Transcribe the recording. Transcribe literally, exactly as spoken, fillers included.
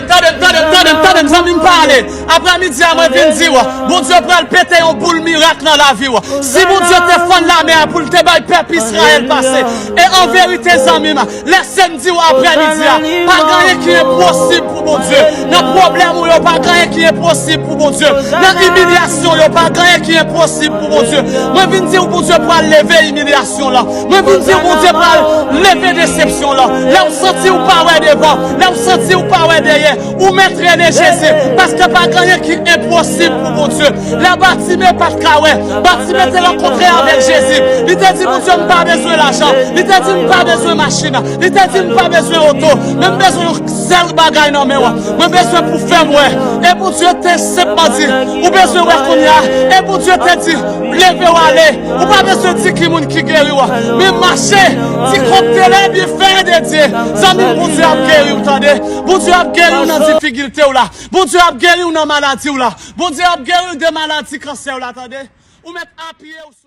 Tande m, tande m, tande m, tande m, zanmi m, pale. Aprè midi a, mwen vin di w, Bondye pral pete yon boul mirak nan lavi w. Si Bondye te fann lamè a pou l te bay pèp Izrayèl pase, e an verite, zanmi m, lè se m di w aprè midi a, pa gen anyen ki enposib pou Bondye. Nan pwoblèm ou yo, pa gen anyen ki enposib pou Bondye. Nan imilyasyon yo, pa gen anyen ki enposib pou Bondye. Mwen vin di w, Bondye pral leve imilyasyon lan. Mwen vin di w, Bondye pral leve desepsyon lan. Lè w santi w pa wè devan, lè w santi w pa wè dèyè, ou mèt rele Jezi, paske pa gen anyen ki enposib pou Bondye. Lè Batime pa t ka wè, Batime te rankontre avèk Jezi. Li te di, Bondye, m pa bezwen lajan. Li te di, m pa bezwen machin. Li te di, m pa bezwen oto. Men m bezwen yon sèl bagay nan men w. Mwen bezwen pou fè m wè. E Bondye te senpman di, ou bezwen wè kounye a. E Bondye te di, leve w ale. Ou pa bezwen di ki moun ki geri w. Men mache, di konte lè byen fè de Dye. Zanmi, Bondye ap geri w, tande. Bondye ap geri w nan difikilte w la. Bondye ap geri w nan maladi w la. Bondye ap geri w de maladi kansè w la, tande. Ou mèt apiye w sou